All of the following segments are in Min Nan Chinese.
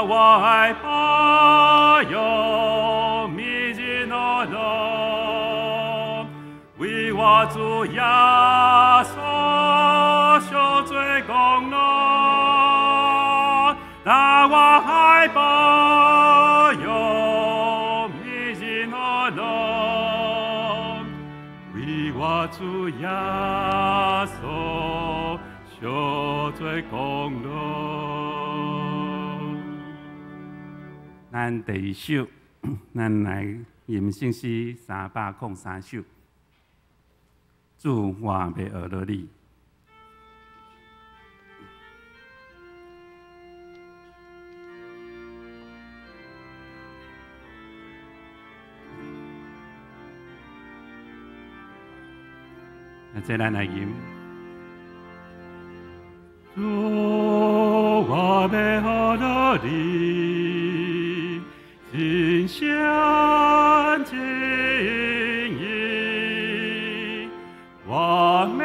我愛保佑美人樂樂，為我主耶穌受罪功勞，大我愛保佑美人樂樂，為我主耶穌受罪功勞。咱第二首，咱來吟聖詩303首。主，我欲學落你。啊，這咱來吟。主，我欲學落你。盡心盡意，我欲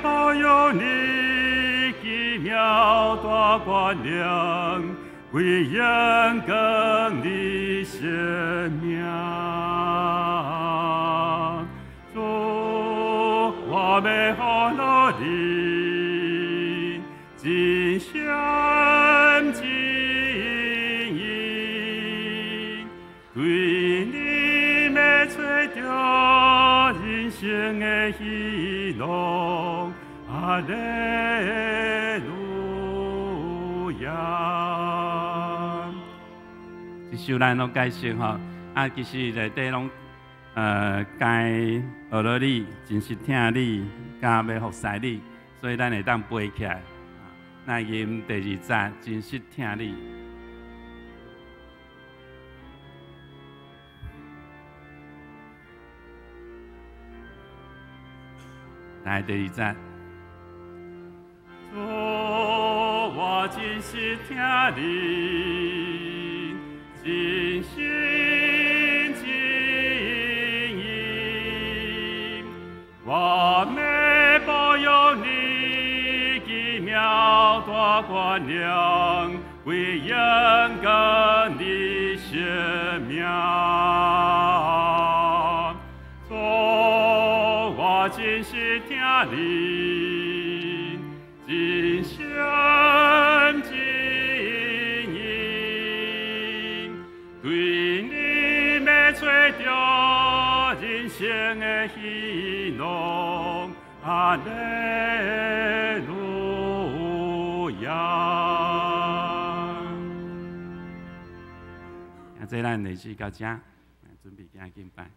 保佑你奇妙大權能，為榮光你聖名。主，我欲學落你，盡心盡意，對你欲揣著人生的喜樂，哈利路亞。這首咱攏解釋吼，啊，其實內底攏該學落你，真實疼你，佮欲服侍你，所以咱會當背起來。來吟第二節，真實疼你。來第二節。主，我真實疼你，真心真意，我欲保佑你奇妙大權能，為榮光你聖名。主，我真實疼你，真心真意，對你欲揣著人生的喜樂，哈利路亞。啊，這咱歷史到這，準備行敬拜。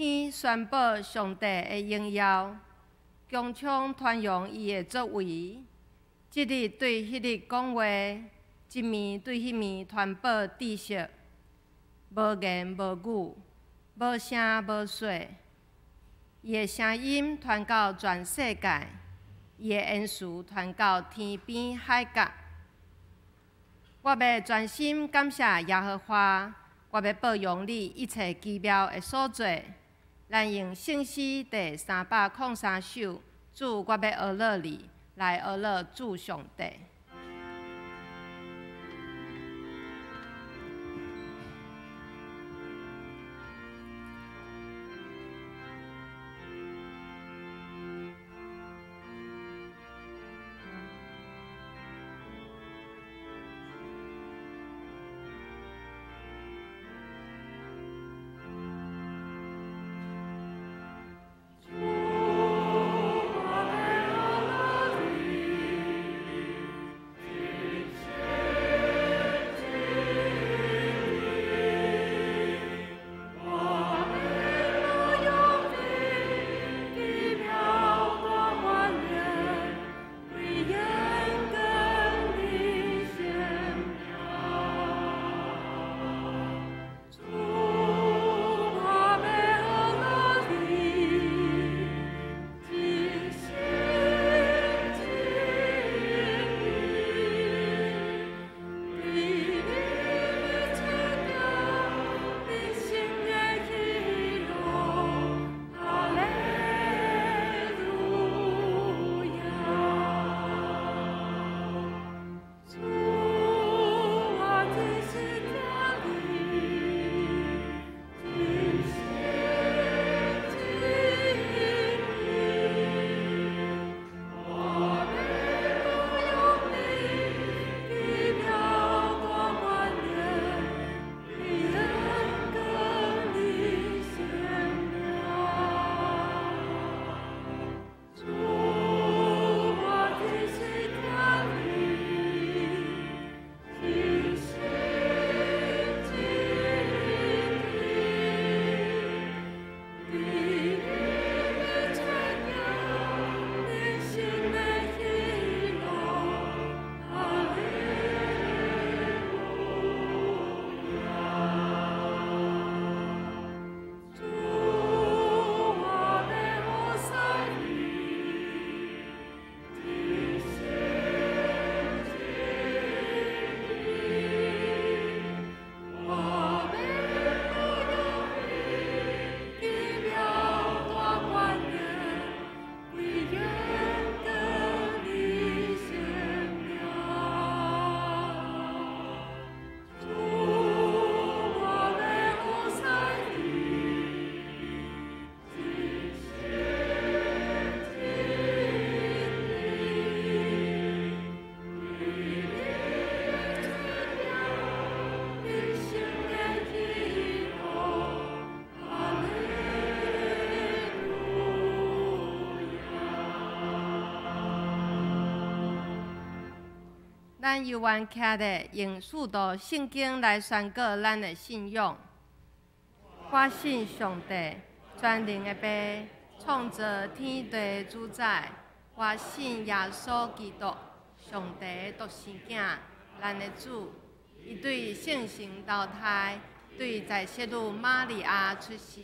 天宣布上帝的荣耀，穹苍传扬伊的作为。这日对彼日讲话，这暝对彼暝传报知识。无言无语，无声无息。伊的声音传到全世界，伊的言辞传到天边海角。我欲专心感谢耶和华，我欲报扬你一切奇妙的所做。咱用圣诗第303首，主，我欲呵咾你，来呵咾主上帝。咱犹原徛咧，用使徒圣经来宣告咱的信仰。我信上帝，全能的父，创造天地主宰。我信耶稣基督，上帝的独生囝，咱的主。伊对圣神投胎，对在圣女玛利亚出世，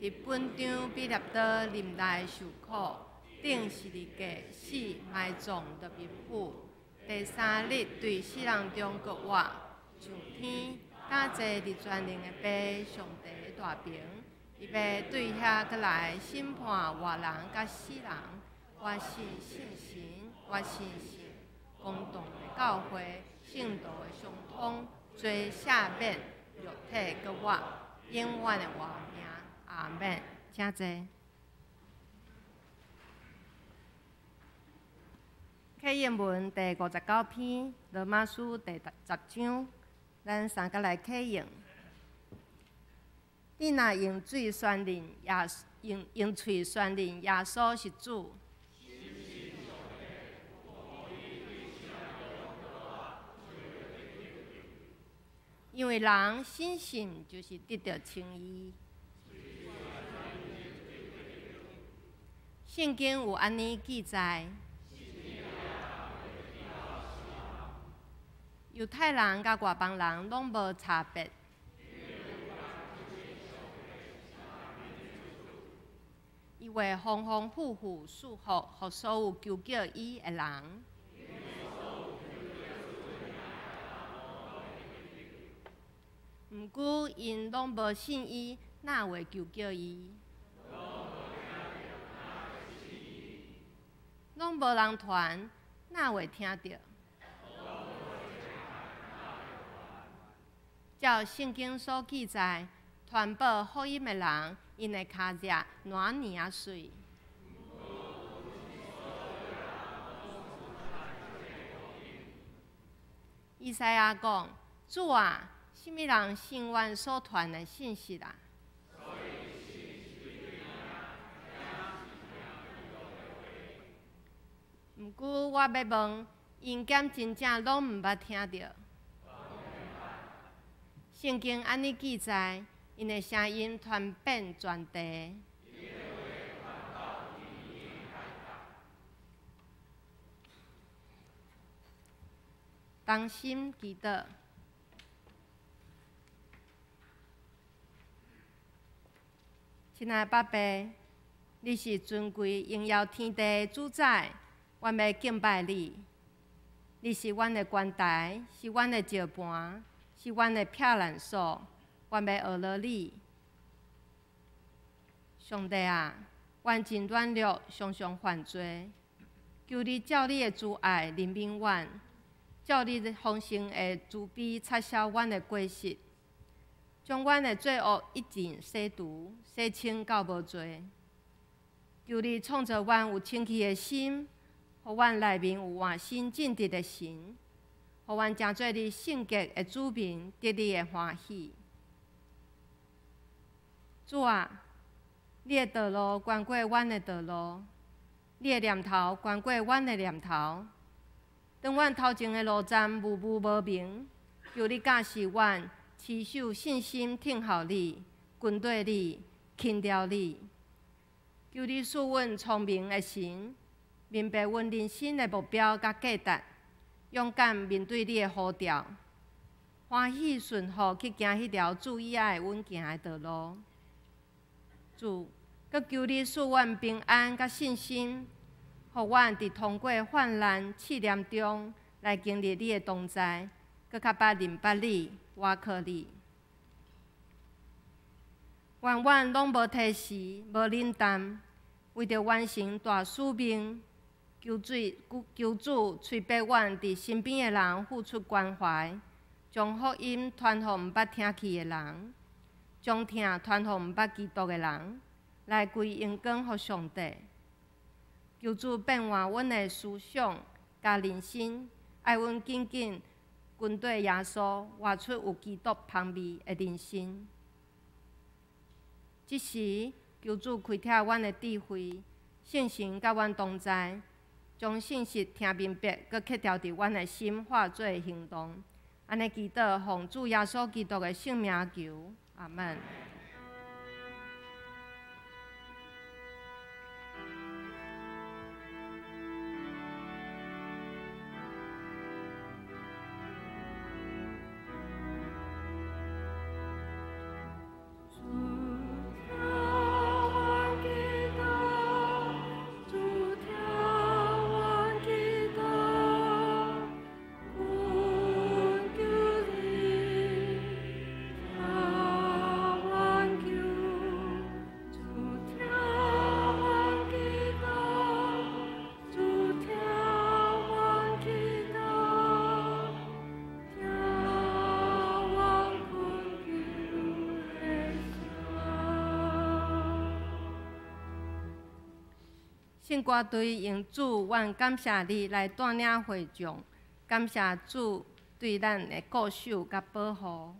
伫本张彼拉多临来受苦，钉十字架死，埋葬落冥府。第三日对死人中复活，上天，驾坐伫全能的父上帝的大爿，伊欲对遐阁来审判活人佮死人。我信圣神，我信圣公同的教会，圣徒的相通，罪赦免，肉体阁活，永远的活命。阿们。请坐。启应文第59篇，罗马书第十章，咱三个来启应。你若用嘴宣认耶，用喙宣认耶稣是主，因为人深信就是得著称义。圣经有按呢记载：犹太人佮外邦人拢无差别。伊会丰丰富富赐福予所有求叫伊的人。毋过𪜶拢无信伊，哪会求叫伊？拢无人传，哪会听著？照圣经所记载，传报福音的人，𪜶的跤跡偌尔仔媠。以赛亚讲：主啊，啥物人信阮所传的信息啊？毋过我欲问，𪜶敢真正拢毋捌听著？圣经按呢记载，𪜶的声音传遍全地。同心祈祷。亲爱的爸爸，你是尊贵荣耀天地的主宰，阮欲敬拜你。你是阮的关台，是阮的石磐，是阮的避难所，阮欲学落你。上帝啊，阮真软弱，常常犯罪，求你照你的慈爱怜悯阮，照你的丰盛的慈悲擦消阮的过失，将阮的罪恶一尽洗除，洗清到无罪。求你创造阮有清气的心，予阮内面有换新正直的神，予阮成做你圣洁的子民，得你的欢喜。主啊，你的道路悬过阮的道路，你的念头悬过阮的念头。当阮头前的路站雾雾无明，求你教示阮，持守信心，等候你，跟缀你，轻牢你。求你赐阮聪明的神，明白阮人生的目标佮价值，勇敢面对你的呼召，欢喜顺服去行彼条主伊爱阮行的道路。主，阁求你赐阮平安佮信心，予阮伫通过患难试炼中来经历你的同在，阁较捌认捌你，倚靠你。愿阮拢无提时，无冷淡，为著完成大使命，求主催逼阮伫身边的人付出关怀，将福音传予毋捌听去的人，将疼传予毋捌基督的人，来归荣光予上帝。求主变换阮的思想佮人生，爱阮紧紧跟缀耶稣，活出有基督芳味的人生。这时，求主开启阮的智慧，圣神佮阮同在，将信息听明白，阁刻牢伫阮的心，化做行动。按呢祈祷，奉主耶稣基督的圣名求，阿门。圣歌队用主，阮感谢你来带领会众，感谢主对咱的顾守佮保护。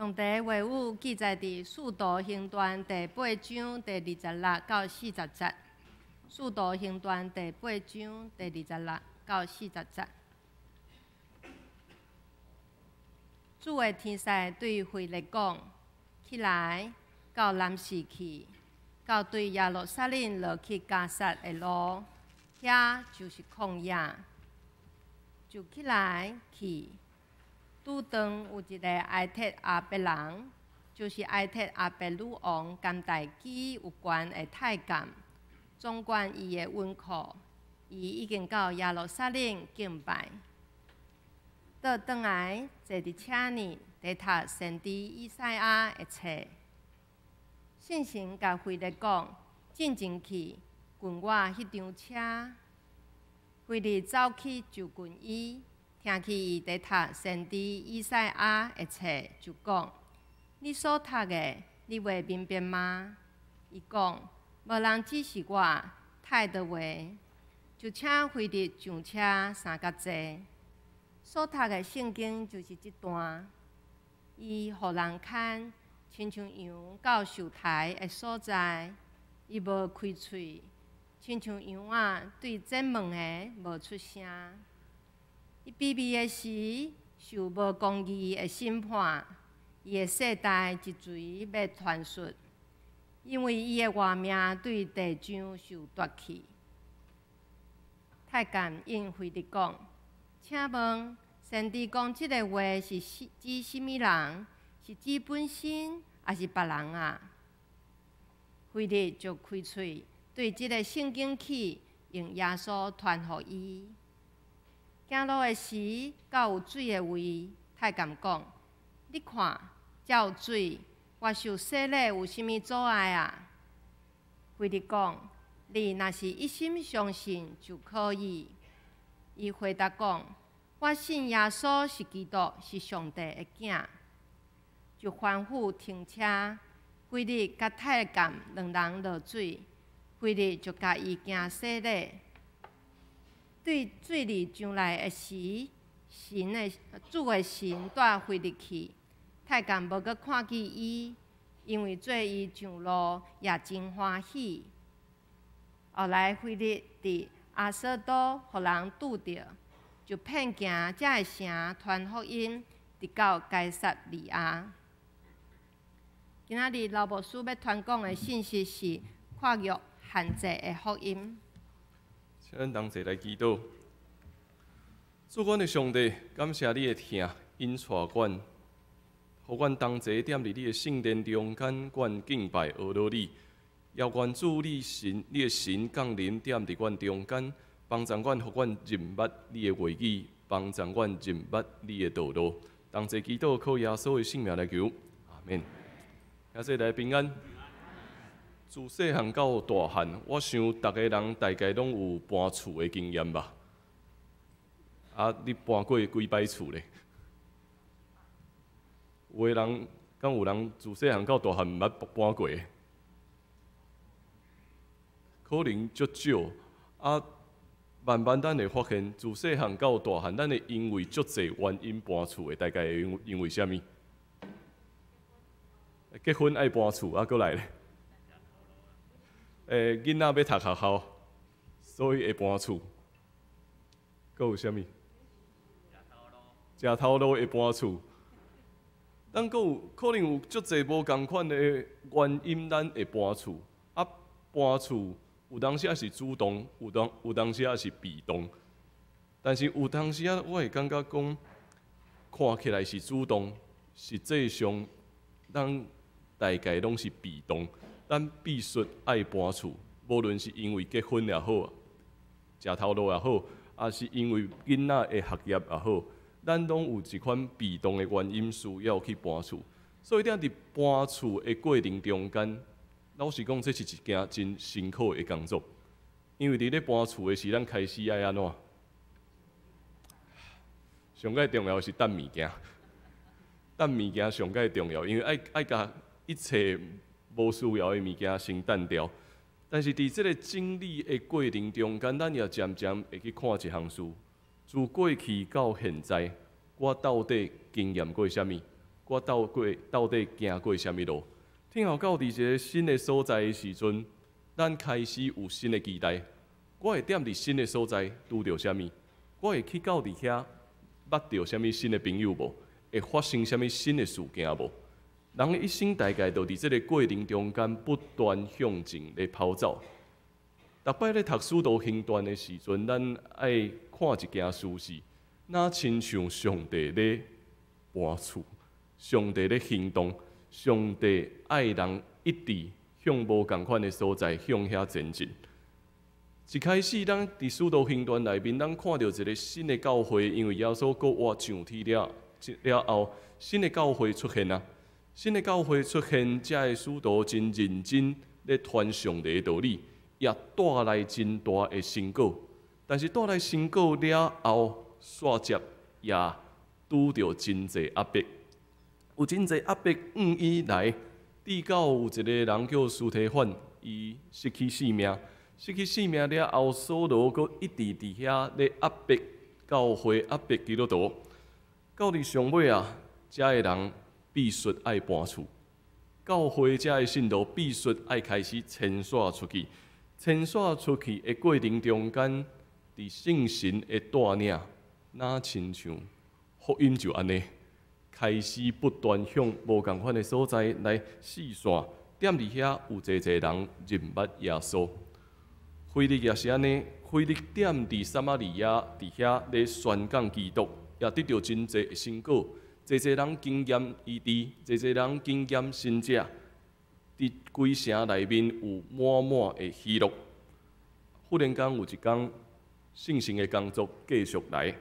上帝話語記載佇《使徒行傳》第八章第26到40節。《使徒行傳》第八章第26到40節。主的天使對腓力講：起來，到南市去，到對耶路撒冷落去迦薩的路，遐就是曠野。就起來去。拄當有一個埃提阿伯人，就是埃提阿伯女王甘大基有關的太監，總管伊的銀庫，伊已經到耶路撒冷敬拜，倒轉來坐佇車呢，佇讀先知以賽亞的冊。聖神共腓力講：進前去，近我彼張車。腓力走去就近伊。聽去伊佇讀先知以賽亞的冊，就講：你所讀的，你會明白嗎？伊講：無人指示我，太的話，就請腓力上車相佮坐。所讀的聖經就是這段。伊予人牽，親像羊到受刣的所在，伊無開喙，親像羊仔對剪毛的無出聲。伊卑微的時，受無公義的審判，伊的世代一錘欲傳述，因為伊的活命對地上受奪去。太監應腓力講：請問，先知講這个話是指啥物人？是指本身，抑是別人啊？腓力就開喙對這个聖經起，用耶穌傳予伊。行路的時，到有水的位，太監講：你看，遮有水，我受洗禮有啥物阻礙啊？腓力講：你若是一心相信就可以。伊回答講：我信耶穌是基督，是上帝的囝。就吩咐停車，腓力佮太監兩人落水，腓力就共伊行洗禮。對水裡上來的時，神的主的神帶腓力去，太監無閣看見伊，因為做伊上路也真歡喜。後來腓力佇亞索都予人拄著，就遍行這个城傳福音，直到該撒利亞。今仔日劉牧師欲傳講的信息是跨越限制的福音。請咱同齊來祈禱。主阮的上帝，感謝你的疼，引帶阮，予阮同齊踮佇你的聖殿中間，阮敬拜阿羅你。也願主你神，你的神降臨踮佇阮中間，幫助阮，予阮認捌你的話語，幫助阮認捌你的道路。同齊祈禱，靠耶穌的聖名來求，阿們。兄弟來平安。自細漢到大漢，我想逐个人大概攏有搬厝的經驗吧？啊，你搬過幾擺厝咧？有的人，敢有人自細漢到大漢毋捌搬過？可能足少。啊，慢慢咱會發現，自細漢到大漢，咱會因為足濟原因搬厝的，大概會因為啥物？結婚愛搬厝，啊，閣來咧？囡仔欲讀學校，所以會搬厝。閣有啥物？食頭路會搬厝。咱閣有可能有足濟無仝款的原因，咱會搬厝。啊，搬厝有當時仔是主動，有當時仔是被動。但是有當時仔，我會感覺講，看起來是主動，實際上咱大概攏是被動。咱必須愛搬厝，無論是因為結婚也好，食頭路也好，抑是因為囡仔的學業也好，咱攏有一款被動的原因需要去搬厝。所以，佇搬厝的過程中間，老實講，這是一件真辛苦的工作。因為佇咧搬厝的時，咱開始愛按怎？上蓋重要是歃物件，歃物件上蓋重要，因為愛共一切無需要的物件先歃掉。但是佇這个整理的過程中間，咱也漸漸會去看一項事：自過去到現在，我到底經驗過啥物？我到底行過啥物路？聽候到佇一個新的所在的時陣，咱開始有新的期待。我會踮佇新的所在拄著啥物？我會去到佇遐捌著啥物新的朋友無？會發生啥物新的事件無？人的一生大概就佇這个過程中間不斷向前咧跑走。逐擺咧讀使徒行傳的時陣，咱愛看一件事是，若親像上帝咧搬厝，上帝咧行動，上帝愛人一直向無仝款的所在向遐前進。一開始，咱佇使徒行傳內面，咱看著一个新的教會，因為耶穌復活上天了了後，新的教會出現啊。新的教會出現，遮的使徒真認真咧傳上帝的道理，也帶來真大的成果。但是帶來成果了後，煞接也拄著真濟壓迫，有真濟壓迫，往以來，直到有一個人叫司提反，伊失去性命。失去性命了後，掃羅閣一直佇遐咧壓迫教會、壓迫基督徒。到佇上尾啊，遮的人必須愛搬厝，教會遮的信徒必須愛開始遷徙出去。遷徙出去的過程中間，佇聖神的帶領，若親像福音就按呢，開始不斷向無仝款的所在來四散。踮佇遐有濟濟人認捌耶穌。腓力也是按呢，腓力踮佇撒瑪利亞佇遐咧宣講基督，也得著真濟的成果。濟濟人經驗醫治，濟濟人經驗神蹟，佇規城內面有滿滿的喜樂。忽然間有一工，聖神的工作繼續來，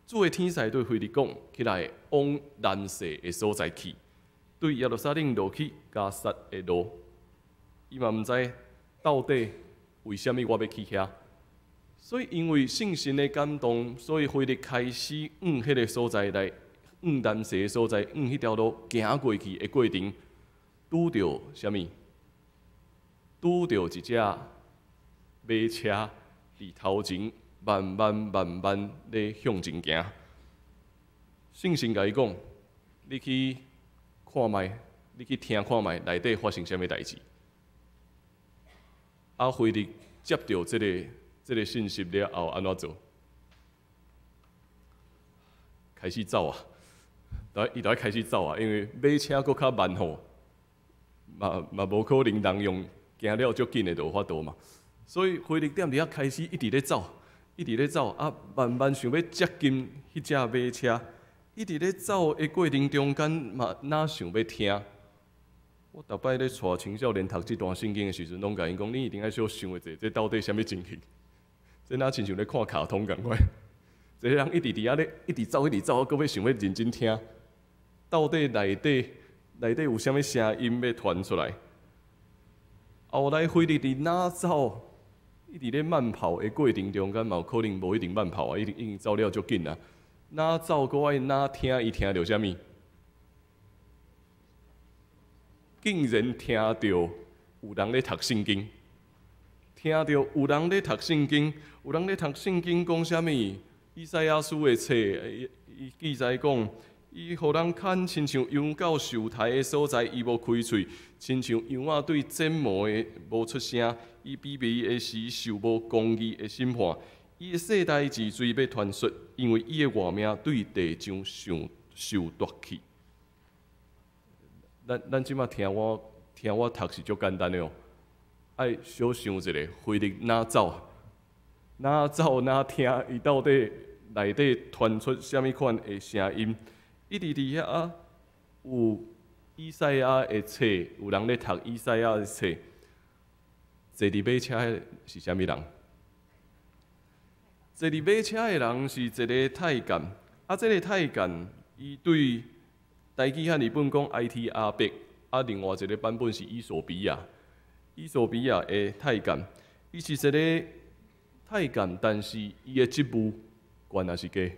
主的天使對腓力講：起來，往南勢的所在去，對耶路撒冷落去迦薩的路。伊嘛毋知到底為啥物我欲去遐，所以因為聖神的感動，所以腓力開始往彼个所在來，往南勢的所在，往彼條路行過去的過程，拄著啥物？拄著一隻馬車佇頭前慢慢慢慢咧向前行。聖神共伊講：你去看覓，你去聽看覓，內底發生啥物代誌？啊，腓力接著這个信息了後，按怎做？開始走啊！伊就愛開始走啊，因為馬車閣較慢吼，嘛無可能人用行了足緊的就有法度嘛。所以腓力踮佇遐開始一直咧走，一直咧走，啊，慢慢想欲接近彼隻馬車，一直咧走的過程中間嘛，若想欲聽。我逐擺咧帶青少年讀這段聖經的時陣，攏共𪜶講，你一定愛小想一下，這到底啥物情形？這若親像咧看卡通仝款，一个人一直佇遐咧，一直走，一直走，閣欲想欲認真聽，到底內底有啥物聲音欲傳出來？後來腓力佇哪走，一直咧慢跑的過程中間，嘛有可能無一定慢跑啊，一定已經走了足緊啊。哪走閣愛哪聽，伊聽著啥物？竟然聽著有人咧讀聖經，聽著有人咧讀聖經，有人咧讀聖經講啥物？以賽亞書的冊，伊記載講，伊予人牽親像羊到受刣的所在，伊無開喙；親像羊仔對剪毛的無出聲。伊卑微的時受無公義的審判，伊的世代治罪欲傳說，因為伊的活命對地上受受奪去。咱這馬聽我讀是足簡單的哦，愛小想一下，腓力哪走，哪走哪聽，伊到底內底傳出啥物款的聲音？一直佇遐有以賽亞的冊，有人咧讀以賽亞的冊。坐佇馬車的是啥物人？坐佇馬車的人是一个太監，啊，這个太監伊對台語漢譯本講埃提阿伯，啊，另外一个版本是衣索比亞，衣索比亞的太監，伊是一个太監，但是伊的職務懸抑是低？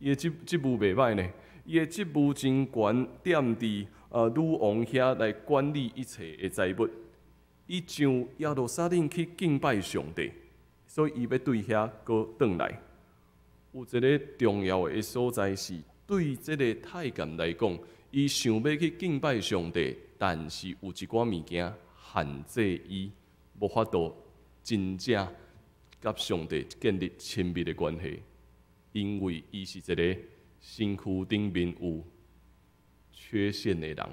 伊的職務袂䆀呢，伊的職務真懸，踮佇女王遐來管理一切的財物。伊上耶路撒冷去敬拜上帝，所以伊欲對遐閣轉來。有一个重要的所在是對這个太監來講，伊想欲去敬拜上帝，但是有一寡物件限制伊，無法度真正佮上帝建立親密的關係，因為伊是一个身軀頂面有缺陷的人。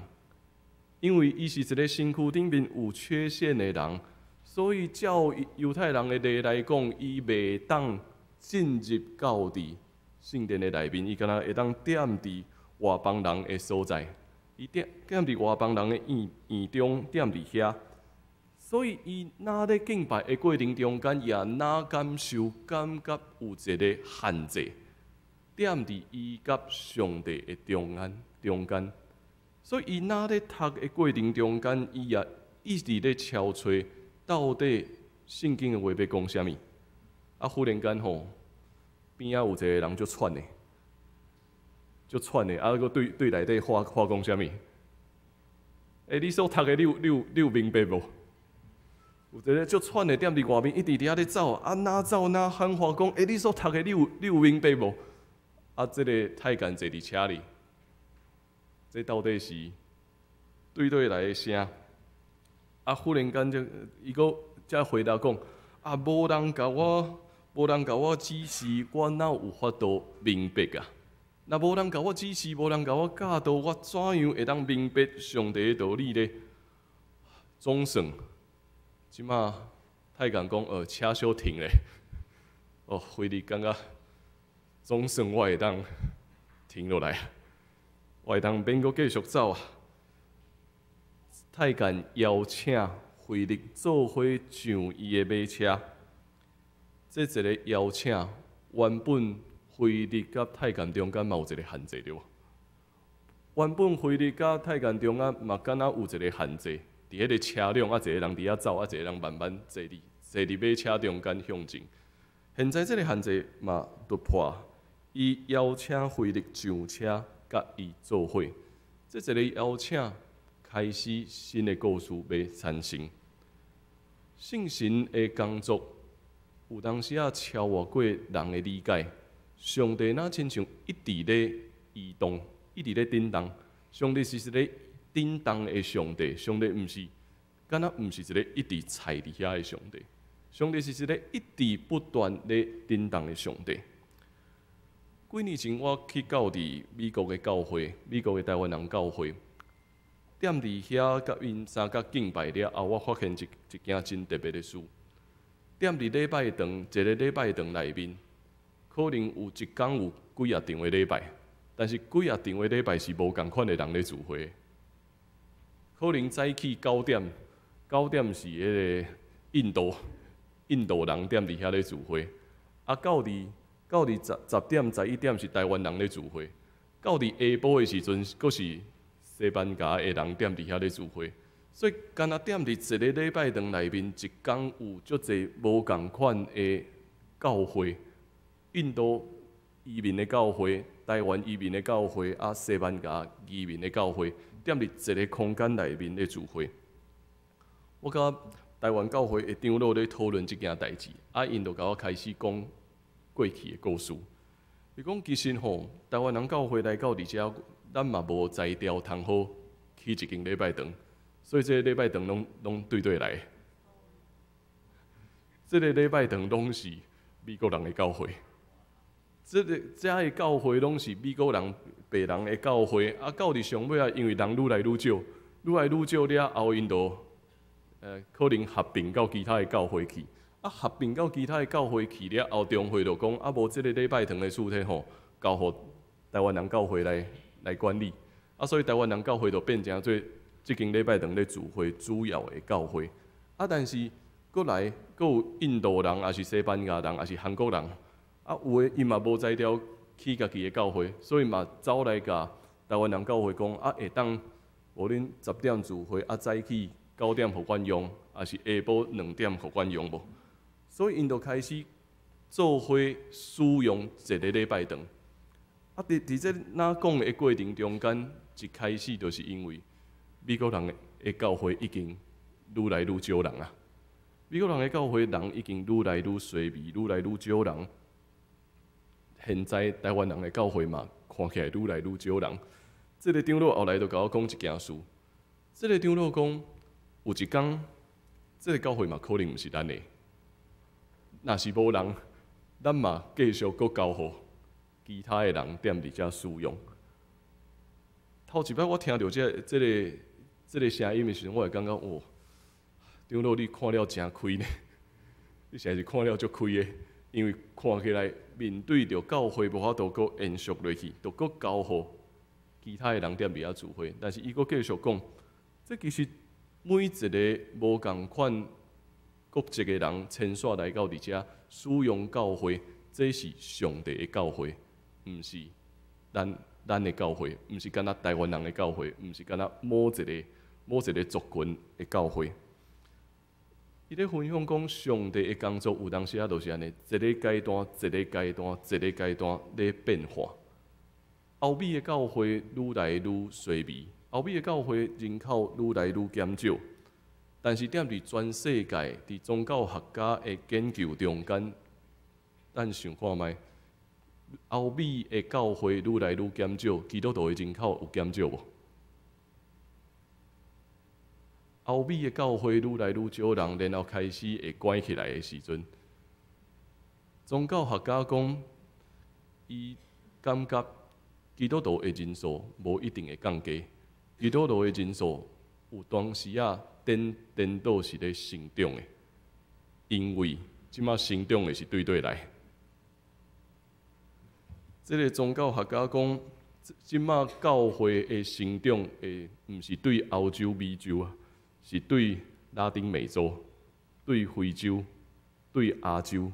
因為伊是一个身軀頂面有缺陷的人，所以照猶太人的禮來講，伊袂當進入到佇聖殿的內面，伊敢若會當踮佇外邦人的所在，伊踮佇外邦人的院院中踮佇遐，所以伊若咧敬拜的過程中間，也若感受感覺有一个限制，踮佇伊佮上帝的中間中間。所以伊若咧讀的過程中間，伊也一直咧敲揣到底聖經的話欲講啥物。啊，忽然間吼，邊仔有一个人足喘的，足喘的，啊，閣對對內底話話講啥物？欸，你所讀的你有明白無？有一个足喘的踮佇外面一直佇遐咧走，啊，若走若喊話講，欸，你所讀的你有明白無？啊，這个太監坐佇車裡。這到底是對佗來的聲？啊！忽然間就伊閣才回答講：啊，無人共我指示，我哪有法度明白啊？若無人共我指示，無人共我教導，我怎樣會當明白上帝的道理呢？總算，這馬太監講：車小停咧。哦，腓力感覺總算我會當停落來。我會當免閣繼續走啊！太監邀請腓力做伙上伊的馬車，這一个邀請，原本腓力佮太監中間嘛有一个限制對無？原本腓力佮太監中間嘛敢若有一个限制，佇彼个車輛啊，一个人佇遐走，啊，一个人慢慢坐佇馬車中間向前。現在這个限制嘛突破，伊邀請腓力上車。佮伊做伙，這一个邀請開始新的故事欲產生。聖神的工作有當時仔超越過人的理解，上帝若親像一直咧移動，一直咧振動。上帝是一个振動的上帝，上帝毋是，敢若毋是一个一直跙佇遐的上帝。上帝是一个一直不斷咧振動的上帝。幾年前，我去到佇美國的教會，美國的台灣人教會，踮佇遐佮𪜶相佮敬拜了後，我發現一件真特別的事。踮佇禮拜堂，一个禮拜堂內面，可能有一工有幾仔場的禮拜，但是幾仔場的禮拜是無仝款的人咧聚會。可能早起九點，九點是彼个印度人踮佇遐咧聚會，啊，到佇10點、11點是台灣人咧聚會，到佇下晡的時陣，閣是西班牙的人踮佇遐咧聚會。所以，敢若踮佇一个禮拜堂內面，一工有足濟無仝款的教會，印度移民的教會、台灣移民的教會，啊，西班牙移民的教會，踮佇一个空間內面咧聚會。我佮台灣教會的長老咧討論這件代誌，啊，𪜶就共我開始講過去的故事。伊講其實吼，台灣人教會來到佇遮，咱嘛無才調通好起一間禮拜堂，所以這个禮拜堂攏對對來。這个禮拜堂攏是美國人的教會，這个遮的教會攏是美國人白人的教會。啊，到佇上尾啊，因為人愈來愈少，愈來愈少了後，𪜶就可能合併到其他的教會去。啊，合併到其他的教會去了後，中會就講啊，無這个禮拜堂的事體吼，交予台灣人教會來管理。啊，所以台灣人教會就變成做這間禮拜堂咧聚會主要的教會。啊，但是閣來閣有印度人，抑是西班牙人，抑是韓國人，啊，有的伊嘛無才調起家己的教會，所以嘛走來共台灣人教會講，啊，會當無恁十點聚會，啊，早起9點予阮用，抑是下晡2點予阮用無？所以𪜶就開始做伙使用一个禮拜堂。啊，佇這若講的過程中間，一開始就是因為美國人的教會已經愈來愈少人啊。美國人的教會人已經愈來愈衰微，愈來愈少人。現在台灣人的教會嘛，看起來愈來愈少人。這个長老後來就共我講一件事，這个長老講，有一工，這个教會嘛可能毋是咱的，若是無人，咱嘛繼續閣交予其他的人踮佇遮使用。頭一擺我聽著這個聲音的時陣，我會感覺哦，長老你看了誠開呢，你實在是看了足開的，因為看起來面對著教會無法度閣延續落去，就閣交予其他的人踮佇遐聚會。但是伊閣繼續講，這其實每一个無仝款國籍的人遷徙來到佇遮使用教會，這是上帝的教會，毋是咱的教會，毋是干焦台灣人的教會，毋是干焦某一個族群的教會。伊咧分享講，上帝的工作有當時仔就是按呢，一個階段一個階段一個階段咧變化。歐美的教會愈來愈衰微，歐美的教會人口愈來愈減少，但是踮佇全世界佇宗教學家的研究中間，咱想看覓，歐美的教會愈來愈減少，基督徒的人口有減少無？歐美的教會愈來愈少人，然後開始會關起來的時陣，宗教學家講，伊感覺基督徒的人數無一定會降低，基督徒的人數有當時仔顛顛倒是咧成長的，因為這馬成長的是對佗來。這个宗教學家講，這馬教會的成長會毋是對歐洲、美洲啊，是對拉丁美洲、對非洲、對亞洲。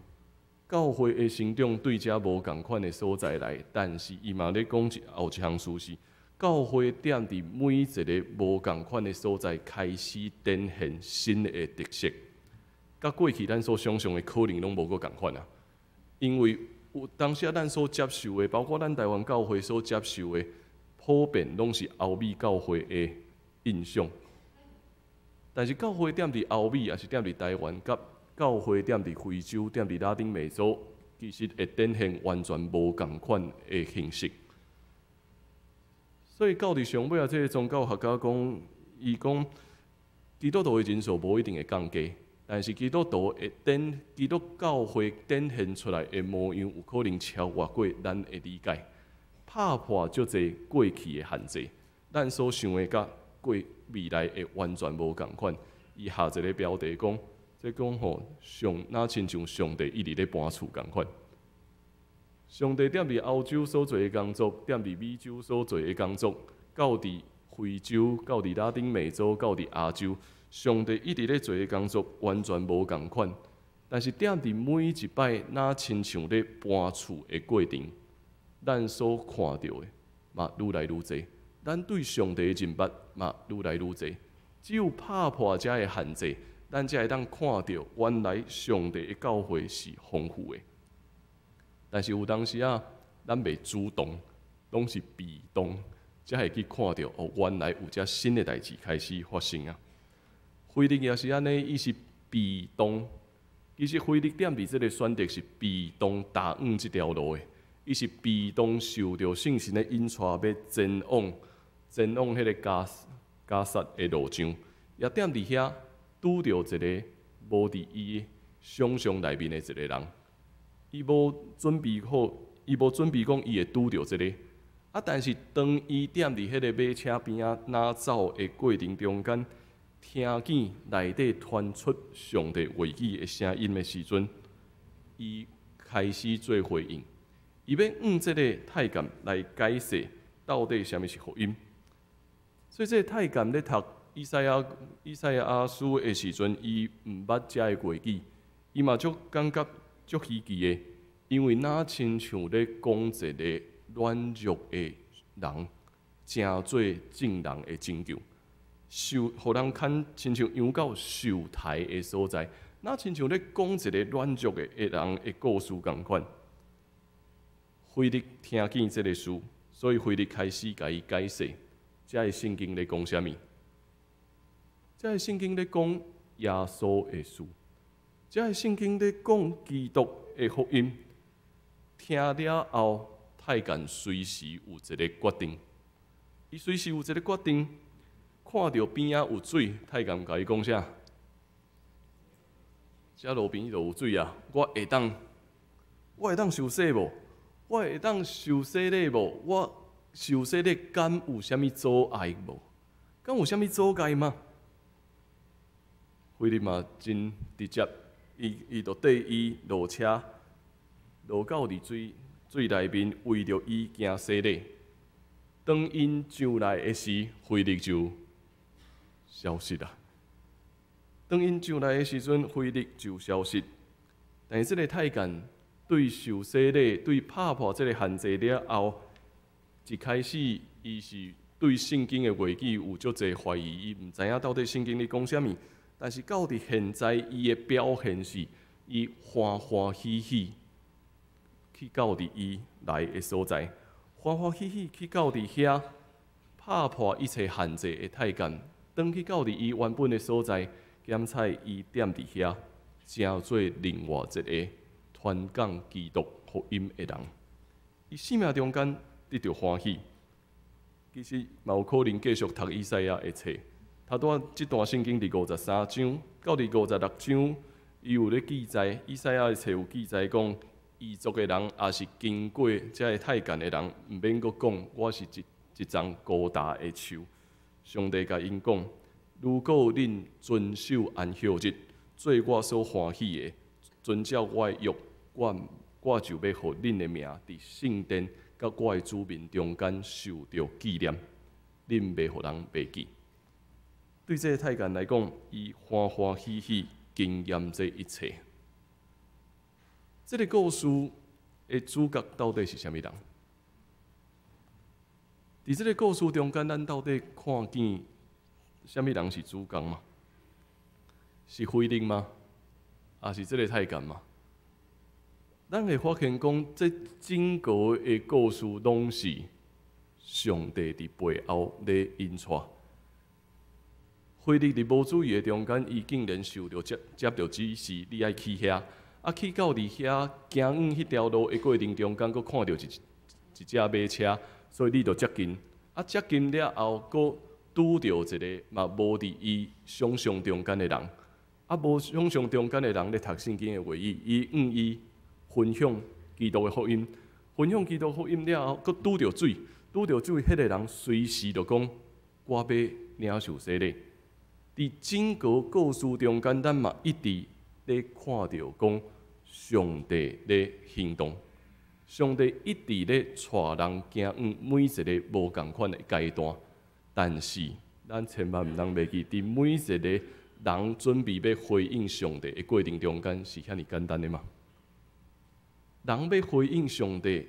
教會的成長對遮無仝款的所在來，但是伊嘛咧講一後一項事實，教會踮佇每一个無仝款的所在開始展現新的特色，佮過去咱所想像的可能攏無閣仝款啊。因為有當時咱所接受的，包括咱台灣教會所接受的，普遍攏是歐美教會的印象。但是教會踮佇歐美，抑是踮佇台灣，佮教會踮佇非洲、踮佇拉丁美洲，其實會展現完全無仝款的形式。所以到佇上尾仔，這个宗教學家講，伊講基督徒的人數無一定會降低，但是基督教會展現出來的模樣，有可能超越過咱的理解，拍破足濟過去的限制，咱所想的佮過未來會完全無仝款。伊下一个標題講，這講吼上，若親像上帝一直咧搬厝仝款。上帝踮佇歐洲所做的工作，踮佇美洲所做的工作，到佇非洲，到佇拉丁美洲，到佇亞洲，上帝一直咧做的工作完全無仝款。但是踮佇每一擺，若親像咧搬厝的過程，咱所看著的嘛愈來愈濟，咱對上帝的認捌嘛愈來愈濟。只有拍破遮的限制，咱才會當看著原來上帝的教會是豐富的。但是有當時仔，咱袂主動，攏是被動，才會去看著哦，原來有遮新的代誌開始發生啊。腓力也是按呢，伊是被動。其實腓力踮佇這个選擇是被動踏往這條路的，伊是被動受著聖神的引帶，欲前往彼个加薩的路上，也踮佇遐拄著一个無佇伊想像內面的一个人。伊無準備好，伊無準備講伊會拄著這个。啊，但是當伊踮佇彼个馬車邊仔，若走的過程中間，聽見內底傳出上帝話語的聲音的時陣，伊開始做回應。伊欲用這个太監來解釋到底啥物是福音。所以這个太監咧讀以賽亞書的時陣，伊毋捌遮个話語，伊嘛足感覺足稀奇的，因為若親像咧講一个軟弱的人，成做眾人的拯救，受予人牽親像羊羔受刣的所在，若親像咧講一个軟弱的人的故事仝款。腓力聽見這个事，所以腓力開始共伊解釋，這个聖經咧講啥物？這个聖經咧講耶穌的事，這个聖經咧講基督的福音。聽了後，太監隨時有一个決定，伊隨時有一个決定，看著邊仔有水，太監共伊講啥？遮路邊就有水啊！我會當受洗無？我會當受洗禮無？我受洗禮敢有啥物阻礙無？敢有啥物阻礙嗎？腓力嘛真直接，伊就綴伊落車，落到佇水內面，為著伊行洗禮。當𪜶上來的時，腓力就消失啦。當𪜶上來的時陣，腓力就消失。但是這个太監對受洗禮、對拍破這个限制了後，一開始伊是對聖經的話語有足濟懷疑，伊毋知影到底聖經咧講啥物。但是到佇現在，伊的表現是，伊歡歡喜喜去到佇伊來的所在，歡歡喜喜去到佇遐拍破一切限制的太監，轉去到佇伊原本的所在，檢采伊踮佇遐，成做另外一个傳講基督福音的人。伊生命中間得著歡喜，其實嘛有可能繼續讀以賽亞的冊。頭拄仔這段聖經佇53章到佇56章，伊有咧記載，以賽亞的冊有記載講，異族的人也是經過這个太監的人，毋免閣講，我是一叢孤焦的樹。上帝共𪜶講，如果恁遵守安息日，做我所歡喜的，遵照我的約，我就欲予恁的名佇聖殿佮我的子民中間受著紀念，恁袂予人忘記。對這个太監來講，伊歡歡喜喜經驗這一切。這个故事的主角到底是啥物人？佇這个故事中間，咱到底看見啥物人是主角嗎？是腓力嗎？抑是這个太監嗎？咱會發現講，這整個的故事攏是上帝佇背後咧引帶。腓力佇無注意的中間，伊竟然受著接著指示，你愛去遐，啊去到佇遐行往彼條路的過程中間，閣看著一隻馬車，所以你就接近，啊接近了後，閣拄著一个嘛無佇伊想像中間的人，啊無想像中間的人咧讀聖經的話語，伊向伊分享基督的福音，分享基督福音了後，閣拄著水，拄著水，彼个人隨時就講，我欲領受洗禮。佇整個故事中間，咱嘛一直咧看著講上帝咧行動，上帝一直咧帶人行往每一个無仝款的階段。但是，咱千萬毋通袂記，佇每一个人準備欲回應上帝的過程中間，是遐爾簡單的嗎？人欲回應上帝，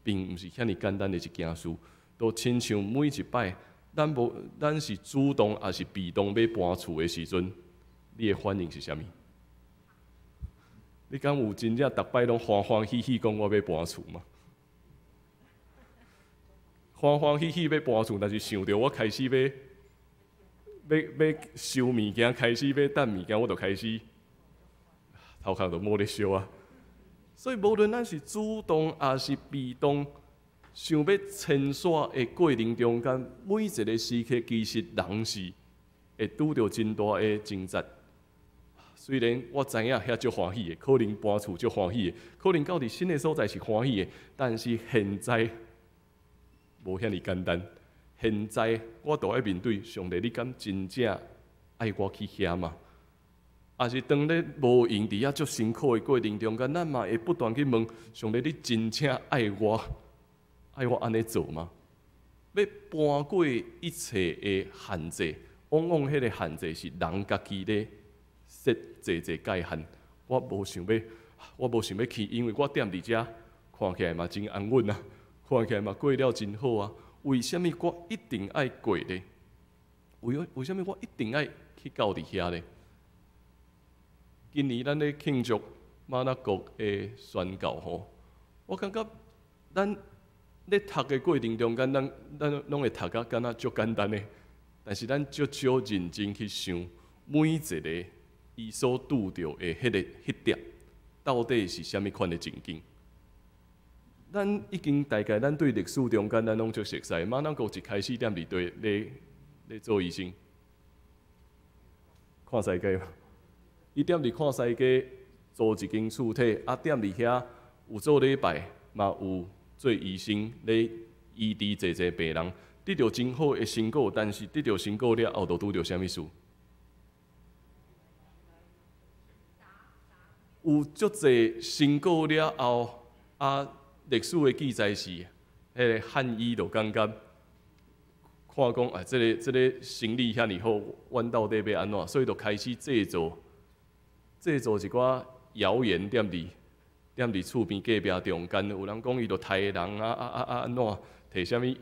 並毋是遐爾簡單的一件事。都親像每一擺，咱無，咱是主動抑是被動欲搬厝的時陣，你的反應是啥物？你敢有真正逐擺攏歡歡喜喜講我欲搬厝嗎？歡歡喜喜欲搬厝，但是想著我開始欲收物件，開始欲等物件，我就開始頭殼就無咧燒啊！所以無論咱是主動抑是被動，想欲遷徙的過程中間，每一个時刻，其實人是會拄著真大的掙扎。雖然我知影遐足歡喜的，可能搬厝足歡喜的，可能到佇新的所在是歡喜的，但是現在無遐爾簡單。現在我都愛面對上帝，你敢真正愛我去遐嗎？抑是當咧無閒佇遐足辛苦的過程中間，咱嘛會不斷去問上帝：你真正愛我，愛我按呢做嗎？欲搬過一切的限制，往往彼个限制是人家己咧設濟濟界限。我無想欲去，因為我踮佇遮看起來嘛真安穩啊，看起來嘛過了真好啊。為啥物我一定愛過咧？為啥物我一定愛去到佇遐咧？今年咱咧慶祝瑪納國的宣教吼，我感覺咱咧讀的過程中間，咱攏會讀甲敢若足簡單的，但是咱足少認真去想每一个伊所拄著的彼個彼點，到底是啥物款的情景？咱已經大概咱對歷史中間咱攏足熟似。馬朗國一開始踮佇佗咧咧做醫生，看師家嘛。伊踮佇看師家租一間厝體，啊踮佇遐有做禮拜，嘛有做醫生咧醫治濟濟病人，得著真好的成果。但是得著成果了後，就拄著啥物事？有足濟成果了後，啊，歷史的記載是，彼個漢醫就感覺看講啊，這個生理遐爾好，阮到底欲按怎？所以就開始製造一寡謠言踮佇厝邊隔壁中間，有人講伊就刣人啊啊啊啊按怎？提啥物踅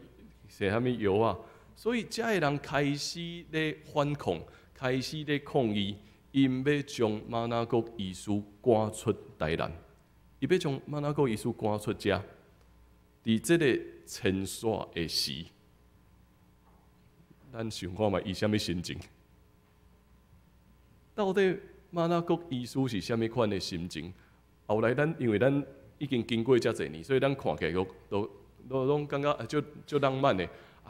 啥物藥啊？所以遮的人開始咧反抗，開始咧抗議，𪜶欲將馬拉各醫師趕出台南，伊欲將馬拉各醫師趕出遮。佇這个遷徙的時，咱想看覓伊啥物心情？到底馬拉各醫師是啥物款的心情？後來咱因為咱已經經過遮濟年，所以咱看起來都都攏感覺足足浪漫的。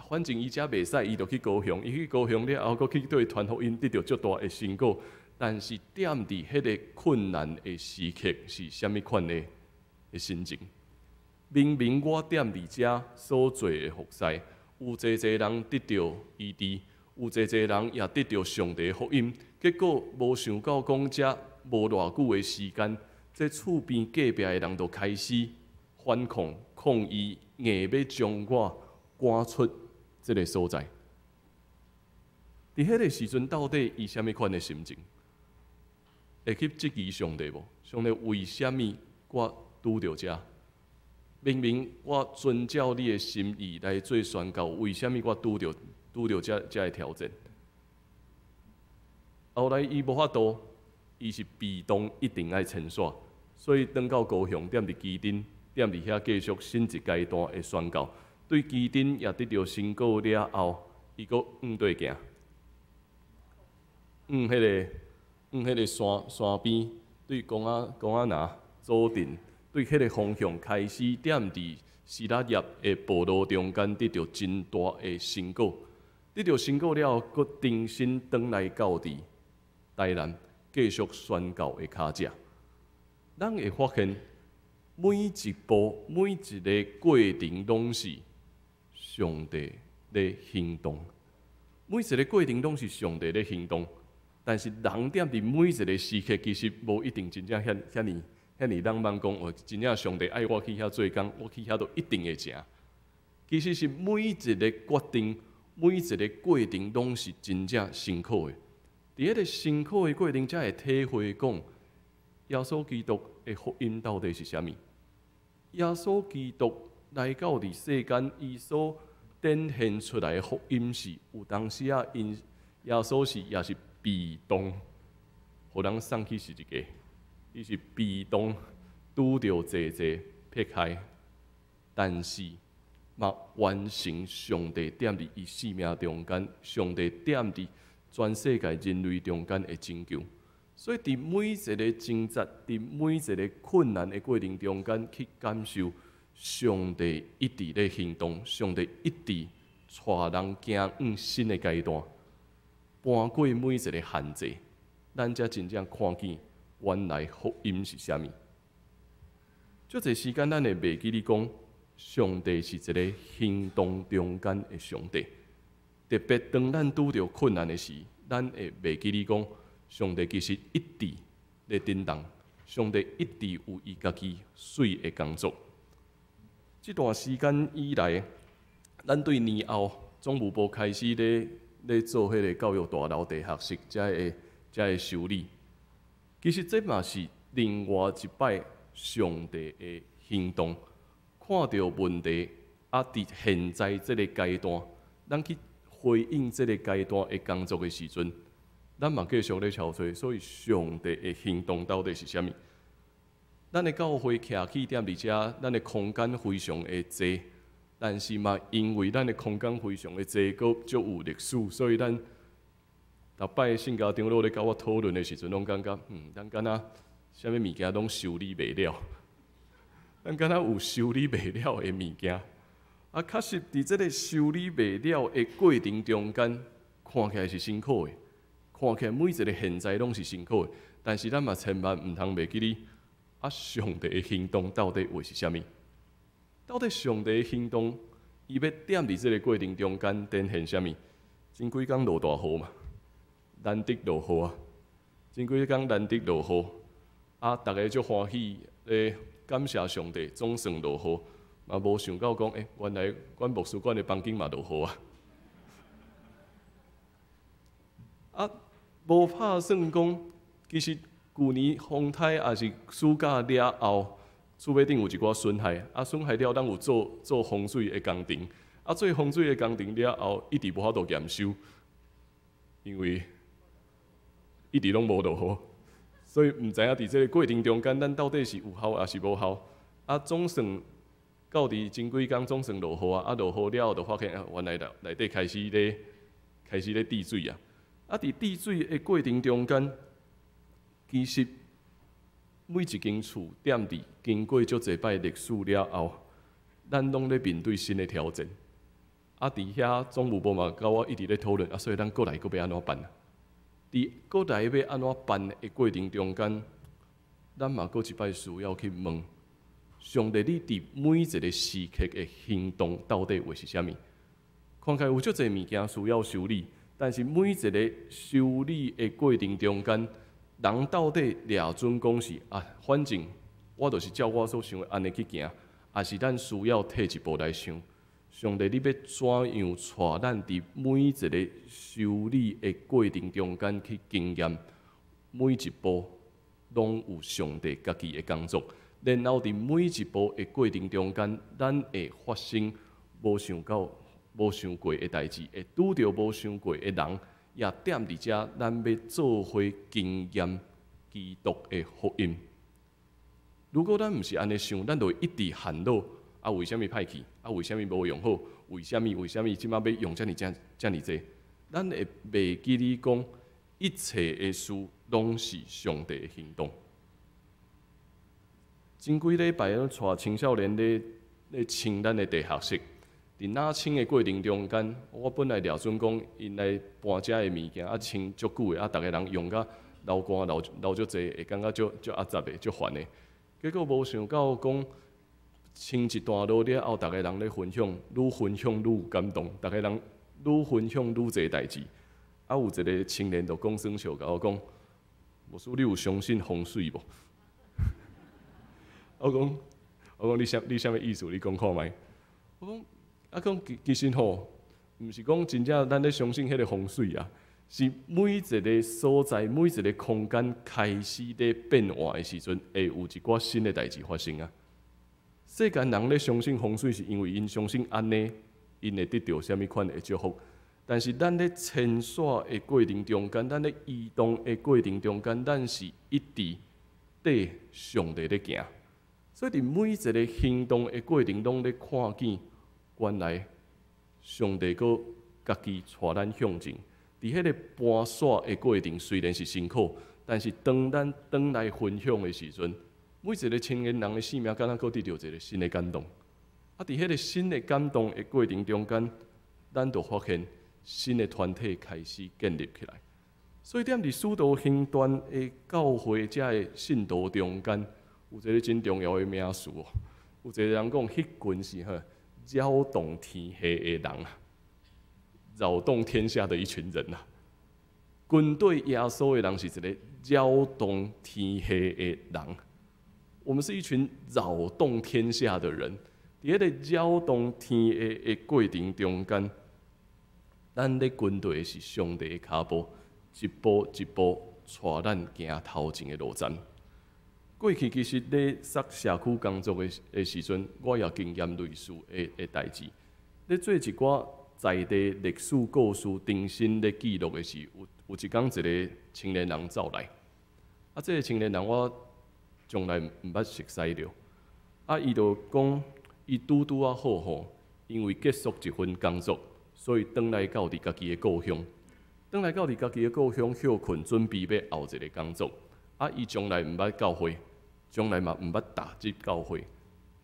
反正伊遮袂使，伊就去高雄，伊去高雄了後，閣去佗傳福音，得著足大的成果。但是踮佇彼个困難的時刻，是啥物款的的心情？明明我踮佇遮所做的服侍，有濟濟人得著醫治，有濟濟人也得著上帝福音。結果無想到講遮無偌久的時間，這厝邊隔壁的人就開始反抗抗議，硬欲將我趕出這个所在。佇彼个時陣，到底伊啥物款的心情？會去質疑上帝無？上帝為啥物我拄著遮？明明我遵照你的心意來做宣告，為啥物我拄著遮个挑戰？後來伊無法度，伊是被動一定愛遷徙，所以轉到高雄，踮佇旗津，踮佇遐繼續新一階段的宣告。對旗津也得著成果了後，伊閣往佗行？往彼个山山邊，對公仔林左鎮，對彼个方向開始踮佇士拉葉的部落中間得著真大的成果。得著成果了後，閣重新轉來到佇台南繼續宣教的跤跡。咱會發現每一步、每一个過程，攏是上帝咧行動。每一个過程攏是上帝咧行動，但是人踮佇每一个時刻，其實無一定真正遐遐爾遐爾浪漫講，哦，真正上帝愛我去遐做工，我去遐就一定會成。其實是每一个決定、每一个過程，攏是真正辛苦的。佇彼个辛苦的過程，才會體會講耶穌基督的福音到底是啥物。耶穌基督來到佇世間，伊所展現出來的福音是有當時仔，𪜶耶穌是也是被動，予人送去十字架，伊是被動拄著濟濟迫害，但是嘛完成上帝踮佇伊生命中間，上帝踮佇全世界人類中間的拯救。所以，佇每一个掙扎，佇每一个困難的過程中間，去感受上帝一直咧行動，上帝一直帶人行往新的階段，搬過每一个限制，咱才真正看見原來福音是啥物。足濟時間，咱會袂記得講，上帝是一个行動中間的上帝。特別當咱拄著困難的時，咱會袂記得講，上帝其實一直咧振動，上帝一直有伊家己媠的工作。這段時間以來，咱對年後總務部開始咧做彼个教育大樓地下室遮个修理，其實這嘛是另外一擺上帝的行動。看著問題，啊，佇現在這个階段，咱去回應這个階段的工作的時陣，咱嘛繼續咧敲揣，所以上帝的行動到底是啥物？咱的教會徛起踮佇遮，咱的空間非常的濟，但是嘛，因為咱的空間非常的濟，閣足有歷史，所以咱逐擺聖家長老咧佮我討論的時陣，攏感覺，咱敢若啥物物件攏修理袂了。咱敢若有修理袂了的物件。啊，確實佇這个修理袂了的過程中間，看起來是辛苦的，看起來每一个現在攏是辛苦的。但是咱嘛千萬毋通袂記得，啊，上帝的行動到底會是啥物？到底上帝的行動，伊欲踮佇這个過程中間展現啥物？前幾工落大雨嘛，難得落雨啊！前幾工難得落雨，啊，逐家足歡喜，咧感謝上帝總算落雨，嘛無想到講，欸，原來阮牧師館的房間嘛落雨啊！啊，無拍算講，其實舊年風颱抑是暑假了後，厝尾頂有一寡損害，啊，損害了，咱有做做風水的工程，啊，做風水的工程了後，一直無法度驗收，因為一直攏無落雨，所以毋知影佇這个過程中間，咱到底是有效抑是無效？啊，總算到佇前幾工總算落雨啊！啊，落雨了後，就發現啊，原來內內底開始咧滴水啊！啊，佇滴水的過程中間，其實每一間厝踮佇經過足濟擺歷史了後，咱攏咧面對新的挑戰。啊，佇遐總務部嘛，佮我一直咧討論，啊，所以咱閣來閣欲按怎辦？佇閣來欲按怎辦的過程中間，咱嘛閣一擺需要去問上帝：你佇每一个時刻的行動到底會是啥物？看起來有足濟物件需要修理，但是每一个修理的過程中間，人到底掠準講是啊，反正我就是照我所想的按呢去行，抑是咱需要退一步來想，上帝你欲怎樣帶咱佇每一个修理的過程中間去經驗，每一步攏有上帝家己的工作，然後佇每一步的過程中間，咱會發生無想到、無想過的代誌，會拄著無想過的人。也踮佇遮，咱欲做伙經驗基督的福音。如果咱毋是按呢想，咱就會一直陷落。啊，為啥物歹去？啊，為啥物無用好？為啥物？為啥物這擺欲用遮爾遮遮爾濟？咱會袂記得講，一切的事攏是上帝的行動。前幾禮拜，咱帶青少年咧咧清咱的地下室。佇那清的過程中間，我本來掠準講，𪜶來搬遮的物件啊清足久的，啊，逐个人用甲流汗流流足濟，會感覺足足壓雜的、足煩的。結果無想到講清一段落了後，逐个人咧分享，愈分享愈有感動，逐个人愈分享愈濟代誌。啊，有一个青年就講耍笑，共我講：牧師，你有相信風水無？我講，我講你啥你啥物意思？你講看覓？我講。啊，講其其實吼，毋是講真正咱咧相信彼个風水啊，是每一个所在、每一个空間開始咧變換的時陣，會有一寡新的代誌發生啊。世間人咧相信風水，是因為𪜶相信按呢，𪜶會得著啥物款的祝福。但是咱咧遷徙的過程中間，咱咧移動的過程中間，咱是一直綴上帝咧行。所以佇每一个行動的過程，攏咧看見。原來上帝閣家己帶咱向前，佇彼个搬徙的過程雖然是辛苦，但是當咱轉來分享的時陣，每一个青年人的生命敢若閣得著一个新的感動。啊，佇彼个新的感動的過程中間，咱就發現新的團體開始建立起來。所以，踮佇使徒行傳的教會遮的信徒中間，有一个真重要的名詞哦。有一个人講，彼群是吼擾動天下的人啊，擾動天下的一群人啊。跟隨耶穌的人是一个擾動天下的人。我們是一群擾動天下的人。佇彼个擾動天下的過程中間，咱咧跟隨的是上帝的跤步，一步一步帶咱行頭前的路程。過去其實咧說社區工作的的時陣，我也經驗類似的的代誌。咧做一寡在地歷史故事重新咧記錄的時，有有一工一个青年人走來，啊，這个青年人我從來毋捌熟似著，啊，伊就講，伊拄拄仔好吼，因為結束一份工作，所以轉來到佇家己的故鄉，轉來到佇家己的故鄉歇睏，準備欲後一个工作。啊，伊從來毋捌教會，從來嘛毋捌踏入教會。